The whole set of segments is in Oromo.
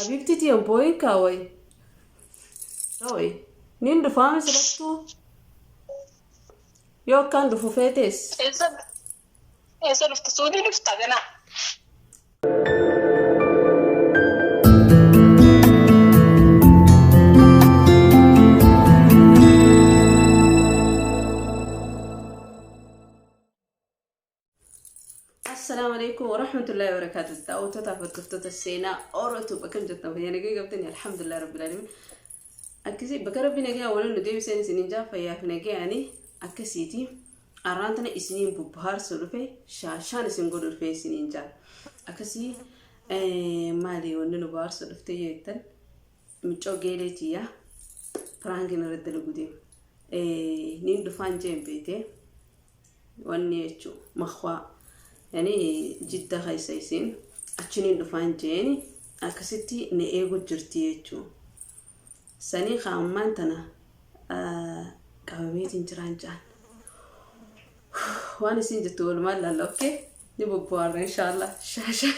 Habiibtii tiyya hin boo'in kaa wayi. Wayi. Niin dhufaame silattuu. Yoo akkaan dhufu feetees. Eessa eessa dhufta? Suudii dhufta ganaa. Assalaamu alaikum warahmatullahi wabarakatuh. Daawwattoota fi hordoftoota seenaa Orootu bakka jirtan fayyaa nagaa qabdani alhamdulillah rabbil alamin. Akkasii bakka rabbi nagaa waliin nu deebiseen isiniin jaa fayyaa fi nagayaani akkasiiti. Arraan tana isiniin bubbahaarsu dhufe shaashaan isin godhu dhufe isiniin jaa. Akkasii maali wanni nu bahaarsu dhufte jettan miccoo geelee tiyya piraankiin irratti dalaguu deema. Niin dhufaan jeen beetee. Wanni jechu makwaa yani jidda keessa isiin achiniin dhufaan jeeni akkasitti na eegu jirti jechu sanii ka ammaan tana qabameetiin jiraan jaan waan isiin jettu walumaan laalla okkee ni bobbohaarra inshaallah shaashaa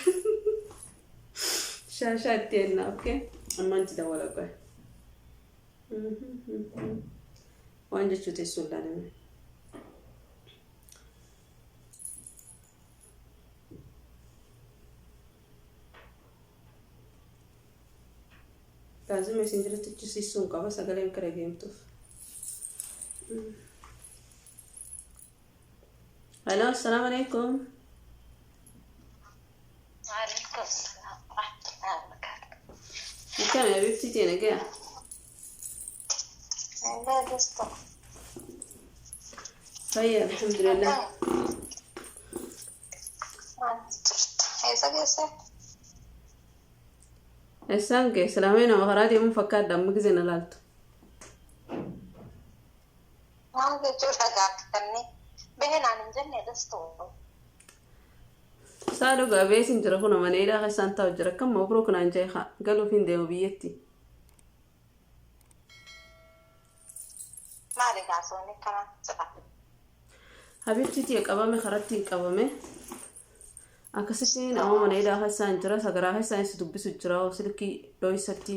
shaashaa itti ennaa okkee ammaan itti dawwala qoy waan jechuu teessuun laalame. Laazima isin jalatti chisiisuun qaba sagaleen akka dhageemtuuf. Hello, assalamu alaikum. Waalaikum salaam warahmatullahi wabarakatuh. Akkami habibti tee nagaya? Nagaa jirtu. Fayya alhamdulillah. Maal jirtu? Eessa geesse? Eessaan ga'e silaamee nama karaa deemuun fakkaadha amma gisee na laaltu. Maal jechuudha gaaffanni? Bahe naan hin jenne dastu. Saa dhugaa beesin jira kun mana hidhaa keessaan taa'u jira akkam mabruuk naan jee haa galuuf hin deemu biyyatti. Maali gaafonni kana jedha. Habibti tiya qabame karatti hin qabame. Akkasitti nama mana hidhaa keessaan jira sagaraa keessaan si dubbisu jira silkii dhoysatti.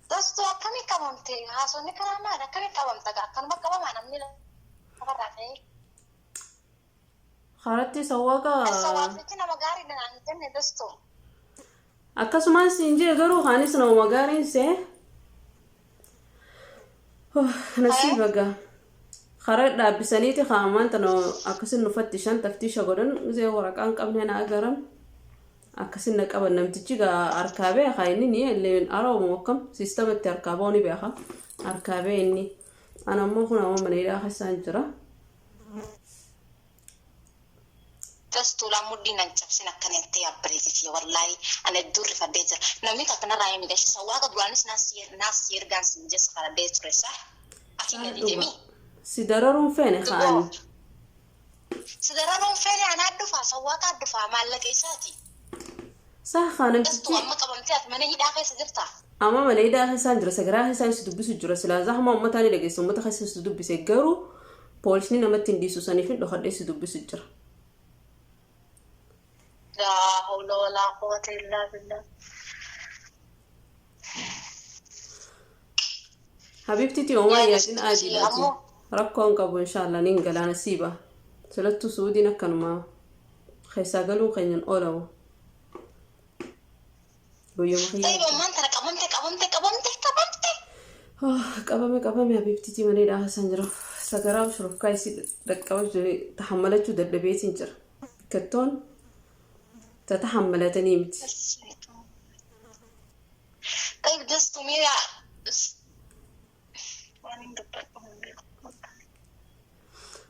Dastuu akkamii qabamte? Haasonni kanaa maali? Akkamii qabamta? Akkanuma qabamaa namni lafarraa ka'ee. Karatti sawwaqa. Sawwaaqnichi nama gaariidha naan hin jenne dastuu. Akkasumas siin jee garuu kaanis namuma gaariin see. Nasiiba gaa. Karaa dhaabbisaniiti kaamaan tana akkasin nufatti shan taftiisha godhan gisee waraqaan qabne na agaran. Akkasin na qaban namtichi gaa harkaa beeka inni ni illee aroomu akkam siistama itti harkaa ba'u ni beeka harkaa bee inni. Ana ammoo kun ammoo mana hidhaa keessaan jira. Dastuu laa mudhii nan cabsin akkana jettee abbareeti tiyya wallaahi ana hedduu rifadhee jira namni takka narraa hin midhashe sawwaaqa duraanis naaf si ergaan sin jessa karadhee ture sa ati na didemi Si dararuun feene ka'ani. Si dararuun feene anaa dhufaa sawwaaqaa dhufaa maallaqa isaati. Sah kaa Dastuu namtichi amma qabamtee ati mana hidhaa keessa jirtaa? Amma mana hidhaa keessaan jira sagaraa keessaan si dubbisu jira silaa zahmaa ummataa ni dhageessa ummata keessa si dubbise garuu poolisni namatti hin dhiisu saniif hin dhokadhee si dubbisu jira. Laa hawla walaa quwwata illaa billah. Habibti ti homaa Yaa yaadin dastuu aadiidhaati. ammoo Rakkoo hin qabu inshaallah niin galaana siiba. Silattuu suudiin akkanumaa keessaa galuun keenyan oolamu. Guyyuma Tayyib kiyyaa. ammaan tana qabamte qabamte qabamte qabamte. Qabame qabame habibtitii malee dhahasan jira. Sagaraa shurufkaa isii dhaqqabachuu tahammalachuu dadhabeetiin jira. Bikkattoon tatahammalatanii miti. Tayyib dastu miira waan hin dubbadhu hin beeku.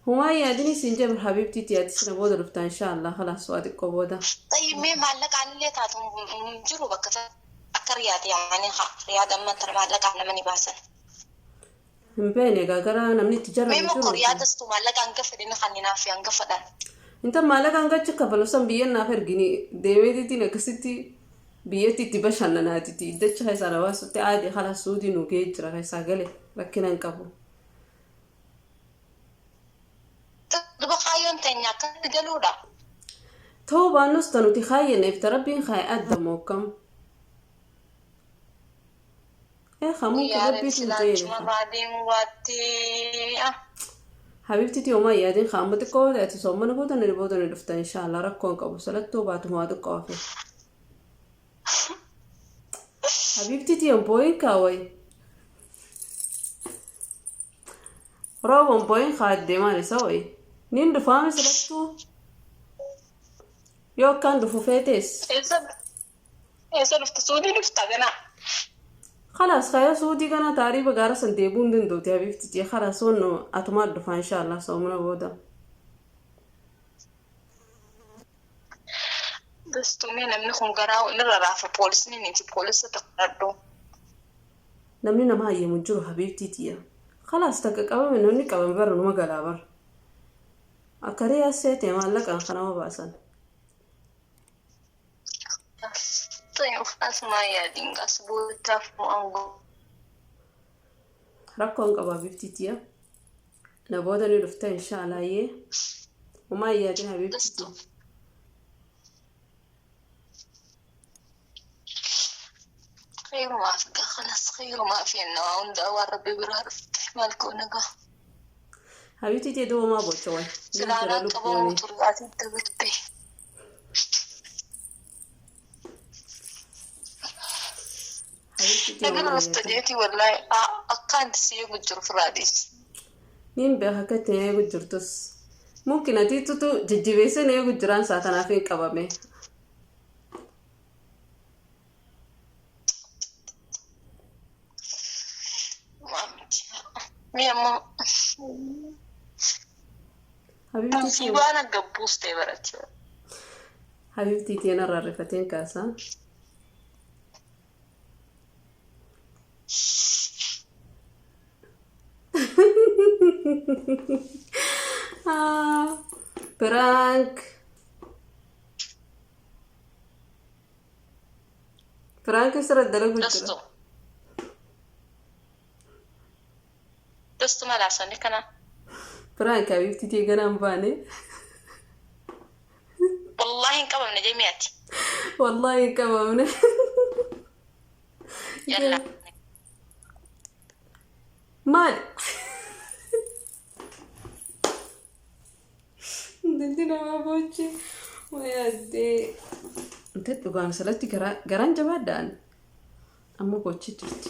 Humaa yaadini siin jabir habibtii tiyaati sina booda dhufta inshaallah khalaas waa xiqqoo booda. Tayyib mee maallaqaan illee taatu hin jiru bakka akka riyaad yaa'anii haa riyaad ammaan tana maallaqaan nama ni baasan. Hin beene egaa gara namni itti Mee jarrame mokko jiru. riyaad astu maallaqa hanga fedhe ni kanninaaf hanga fedhan. Inta maallaqa hanga achi kafalu san biyya naaf ergini deemeetiitiin akkasitti biyyatti itti bashannanaatiti iddacha keessaa na baasutti aadi khalaas suudii nu ga'ee jira keessaa gale rakkina hin qabu. Duba kaayyoon teenya akkatti galuudha. Ta'uu baannus ta nuti kaayyanneef ta rabbiin kaaye adda moo akkam? Ee mumkin Guyyaa rabbiitu hin silaa jeene. achumarraa deemuu baattee. Habibtiiti homaa yaadin qaama xiqqoo ati soomana booda ni booda ni dhufta inshaallah rakkoon qabu salattuu baatu maa xiqqoo hafe. Habibtiiti hin boo'in kaawway. Rooba hin boo'in kaaddee maal isa wayi. Niin dhufaame salattuu yoo akkaan dhufu feetes. Eessa dhufta? Suudii dhufta ganaa. خلاص خيا سعودي kana taariiba gaara san deebuu hin danda'uti habibtiiti خلاص wanno atumaa dhufa inshaallah soomana booda. Dastumee namni kun garaa inni rarraafa poolisni miti poolisa tokko. Namni nama hayyamu hin jiru habibtiitiya. خلاص takka qabame namni qabame bara numa galaa bara. Akka riyaa seete maallaqaan kanama baasan. Asumaa yaadiin gas boodaaf aangoo. Rakkoon qaba habibtiitiya. Na booda ni dhufta inshaallah yee. Homaa hin yaadin habibtiiti. خير ما في خلاص خير ما في إنه hunda waan rabbi biraa dhufte maal goona gaa. Habibtiiti duuba maa bocha wayi. Ni jira Silaalaan qabamuu lubbuuni. ture ati dabarte. Habibtiiti Naga homaa dhufta yaadin. jeeti wallaahi akkaan si eegu jiru firaadis. Niin beeka akka ittiin eegu jirtus. Mumkin atiitutu jajjabeessee eegu jiraan isaa tanaaf hin qabame. Mi ammoo Habibtiiti musiibaan akka buustee barate. Habibtiiti yana rarrifateen kaasaa. Ah, prank. Prank sirra dalagu jira. Dastu. Dastu malaasonni kana. Prank habibtiiti ganaan baane. Wallaahi hin qabamne jemiyaati. Wallahi hin qabamne. Yalla. Maal? Intalli namaa boochi. Wayaaddee. Intalli dhugaan salatti garaan jabaadhaan. Amma boochi jirti.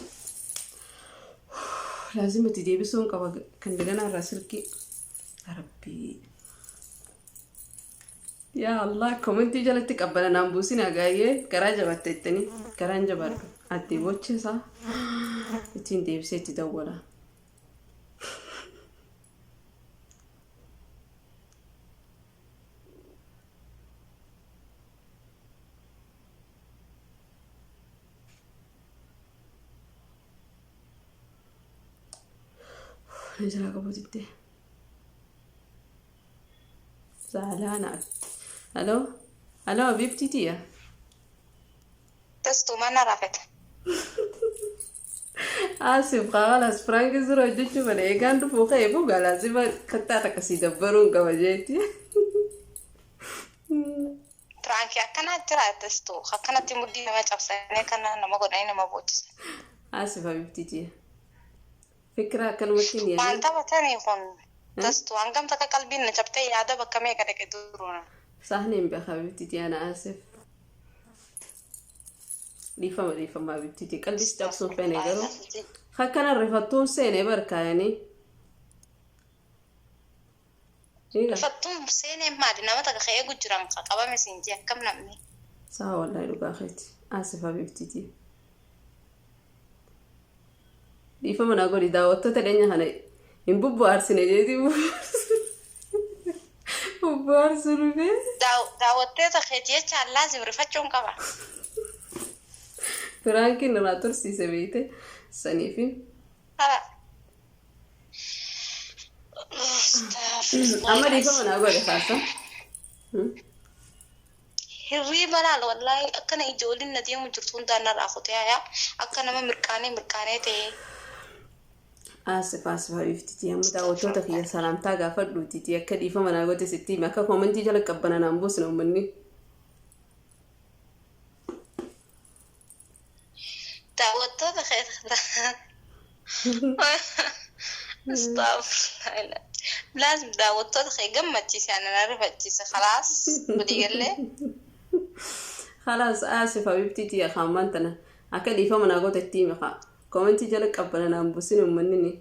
Laazima itti deebisuun qaba kan daganaa irraa silkii. Rabbii. Yaa Allah komentii jalatti qabbana naan buusin agaayyee garaa jabaatte jettanii garaan jabaadhu. Addee bocha isaa ittiin deebisee itti dawwala. Ni jalaa qabu diddee. Zaalaana. Aloo? Aloo Habibtiitiya? Dastu mana raafete. Asif خلاص prank sirra hojjechuu malee eegaan dhufuu ka'e bugaa laazima kattaa akkasii dabbaruun qaba jeetti. Prankii akkanaa jira dastu akkanatti mudhii nama cabsanii akkana nama godhanii nama boochisan. Asif Habibtiitiya. Fikira akkanumatti hin Waan yaadin. taphatanii kun dastu hangam takka qalbiin na cabtee yaada bakka meeqa dhaqe duruuna. Saahni hin beeka Habibtiitiya ana asif. Dhiifama dhiifama Habibtiitiya qalbii si cabsuun feene garuu. Akkana rifattuun seenee barkaayanii. Rifattuun seenee maali nama takka ka'ee jiran qabame siin jee akkam namni. Saa wallahi dhugaa keeti. Asif Habibtiitiya. Dhiifama naa godhi daawwattoota dhiyeenya kana hin bubbu'aarsine jeetii bubbu'aarsu dhufee. Daawwattoota keeti jecha laazim rifachuun qaba. Prankiin irraa tursiise beeyte saniifi. Haa. Amma dhiifama naa godhe kaasa. Hirriiba laal wallaahi akkana ijoolleen na deemu jirtu hundaan narraa kutee hayaa akka nama mirqaanee mirqaanee ta'ee. Asif asif Habibtiiti amma daawwattoota kiyya salaamtaa gaafadhuutiiti akka dhiifama naa godhe sitti hime akka koomentii jala qabbana naan buusne uummanni. Daawwattoota keessa. Astaghfirullah. Laazim daawwattoota kee gammachiise ana na rifachiise khalaas waliigallee. Khalaas aasif habibtii tiyya kaammaan tana akka dhiifama naa goote itti himi kaa. Koomentii jala qabbana naan buusin uummanni ni.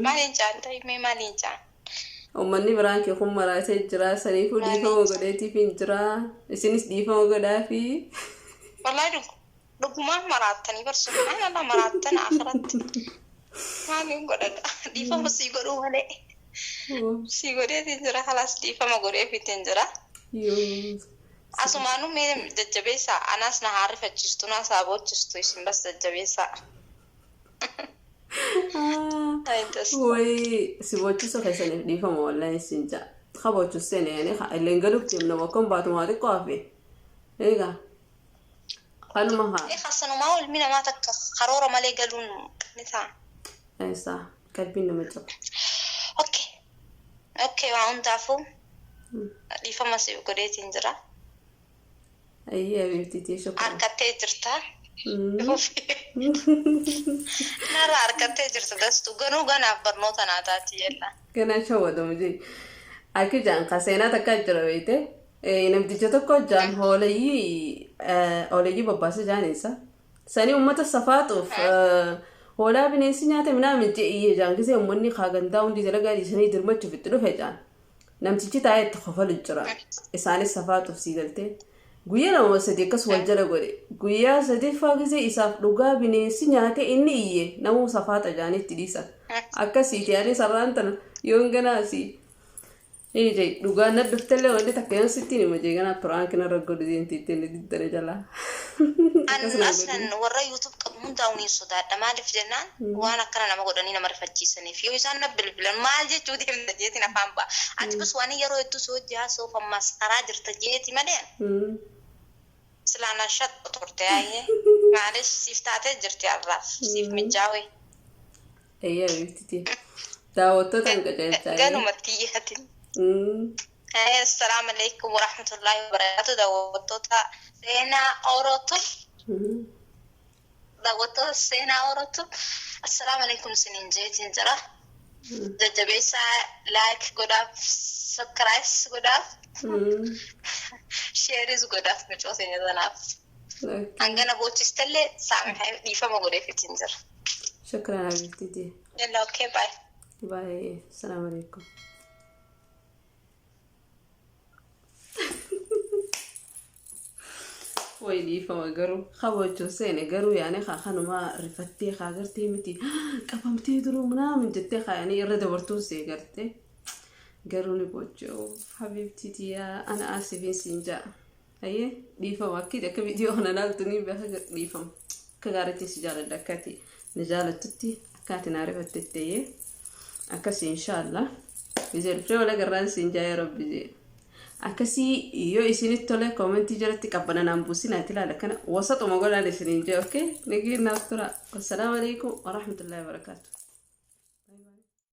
Maaliin jaan ta'e maaliin jaan? Uummanni biraan kee kun maraatee jira saniifuu dhiifama godheetiif hin jira isinis dhiifama godhaafi. Wallaahi dhugumaan maraattanii bar subhaanallah maraattan akhiratti. Maaliin godhadha dhiifama sii godhuu malee. Sii godheetiin jira khalaas dhiifama godheefiitiin jira. Asumaanuu mee jajjabeessaa anaas na haa rifachiistu naas haa boochistu isin bas jajjabeessaa. Way si boochisu keessaniif dhiifama wallaahi isin ja'a. Ka boochisteen yaani illeen galuuf deemna bakkoon baatu maa xiqqoo hafe. Eegaa kanuma haa. Ee hasanumaa ilmi namaa takka karoora malee galuun ni ta'a. Eessaa qalbiin nama caba. Okay. Okay waa hundaafuu dhiifama si godheetiin jira. Ayyee habiibtiitii shukran. Harkattee jirta. Narra harkattee jirta dastu ganuu ganaaf barnoota naa taati jella. Ganaa shawwadamu jee. Akka jaan ka seenaa takka jira beekte. Namticha tokko jaan hooleyyii bobbaasa jaanisa. Sanii uummata safaaxuuf hoolaa bineensi nyaate minaamin jee iyyee jaan gisee uummanni kaa gandaa hundi dalagaa dhiisanii dirmachuuf itti dhufe jaan. Namtichi taa'ee itti kofalu jira. Isaanis safaaxuuf sii galtee. Guyyaa lama sadii akkas wal jala godhe. Guyyaa sadiffaa gisee isaaf dhugaa bineensi nyaate inni iyye namuu safaaxa jaanii itti dhiisan. Akkasiiti ani sarraan tana yoon ganaasi. Inni jee dhugaa na dhuftellee wanti takka yoon sitti hima jee ganaa prank narra godhu deemti ittiin diddane jalaa. An aslan warra YouTube qabu hundaa'u ni sodaadha. Maaliif jennaan waan akkana nama godhanii nama rifachiisaniif yoo isaan na bilbilan maal jechuu deemta jeetiin afaan ba'a. Ati bas waan yeroo hedduu si hojii haasa'uuf ammaas karaa jirta jeeti malee. Silaa na shaxxu turte ayyee. Maaliif siif taatee jirti har'aaf siif mijaawee. Eeyyee beektiti. Daawwattoota hin qajeelchaa. Ganumatti yaatin. Assalaamu alaikum warahmatullahi wabarakatuh. Daawwattoota Seenaa Orootu. Daawwattoota Seenaa Orootu. Assalaamu alaikum isiniin jeetiin jira. Jajjabeessaa like godhaaf, subscribe godhaaf, share godhaaf micoo seenya tanaaf. Hangana boochistellee saamixee dhiifama godheefitiin jira. Shukran habiibtiti. Yalla okay bye. Bye. Assalaamu alaikum. Way dhiifama garuu kabajuu seene garuu yaani kaa kanumaa rifattee kaa gartee miti qabamtee duruu minaamin jettee kaa yaani irra dabartuun see gartee garuu ni boojjoo habiibtii tiyyaa ana aasifiin siin ja'a. Ayyee dhiifama akki akka viidiyoo kana ilaaltu ni beeka dhiifama akka gaariitti si jaaladha akka ati na jaalattutti akka ati na rifattetti ayyee akkasii inshaallah. Gizee dhuftee wal agarraan siin jaa yaa rabbi jee. Akkasii yoo isinitti tole koomentii jalatti qabbana naan buusinaati ilaala kana wasaxuma godhaan isiniin jee okay nageenyaaf tura. Wassalaamu alaikum warahmatullahi wabarakaatu.